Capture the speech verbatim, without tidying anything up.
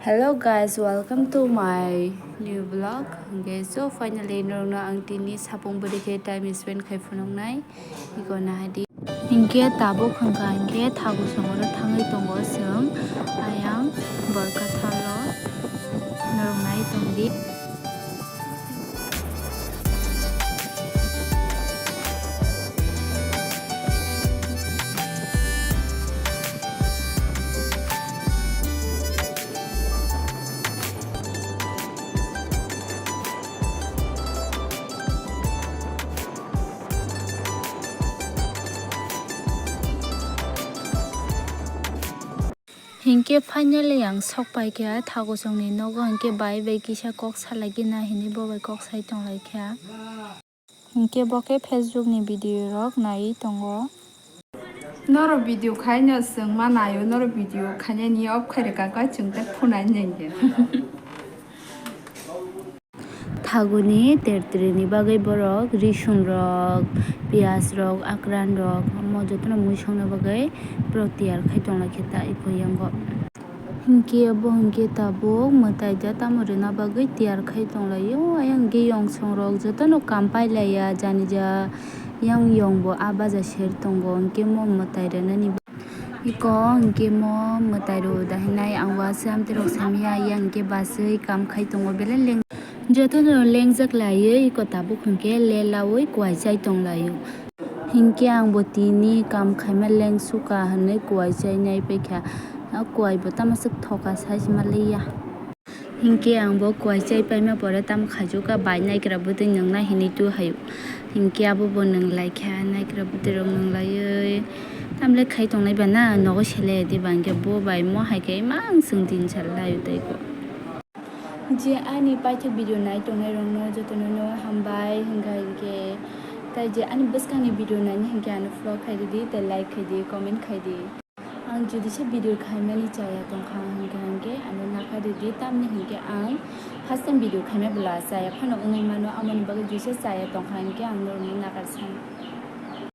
Hello guys, welcome to my new vlog. Okay, so finally norokno ang tini sapung bwrwi khe time spend khai phunuknai. Iko nahadi. Hinkhe tabuk hwnkha hinkhe thago songoro thangwi tongo chwng ayang borkathalo norok nai tongdi. Hinkhe finally ang sok paikha thagosongni nogo, hinkhe bai bai kisa kok salaigwna hinwi bo bai kok sai tonglaikha. Hinkhe bo khe Facebook ni video rok naiwi tongo. Norok video khaino chwng ma naio, norok video khainani off khai rwkha khe chwng tei phunai nangya. Thaguni tertri ni bagwi borok risum rok, piyaj rok, akran rok, omo jotono mui songna bagwi borok tiyar khai tonglaikha ta iko yango. Hinkhe bo hinkhe tabuk mwtai da tamo rwna bagwi tiyar khai tonglaio. Ayang khe yongsong rok jotono kam pailaiya, jani ja yang yong bo ah baja ser tongo, hinkhe mo mwtai rwnani. Iko hinkhe mo mwtai rw da hinai ang wasam tirok samya, yang khe baswi kam khai tongo belai leng. Jotono lengjak laiwi iko tabuk hinkhe le lawi kuai chai tonglaio. Hinkhe ang bo tini kam khaima leng suka hinwi kuai chai nai paikha. A kuai bo tamo swk thoka sai se manliya. Hinkhe ang bo kuai chai paima pore tamo khaichukha bai naikra bwtwi nwngnai hinwi tu haio. Hinkhe abo bo nwnglaikha naikra bwtwi rok nwnglaiwi. Tamle khai tongnai ba na nogo selai di ba hinkhe bo bai mo hai khe imang chwng din sal laio tei bo. Je ani paithak video nai tongnai rokno jotono no hambai hwnkha hinkhe, tai je ani bwskangni video naini hinkhe ano follow khai ridi tei like khai di, comment khai di. Ang judisa video khaimani chaya tongkha hwnkha hinkhe ano nakhai ridi, tamni hinkhe ang first time video khaima bwla chaya phano wngwi mano, amoni bagwi judisa chaya tongkha hinkhe ang norokno nakar sanw.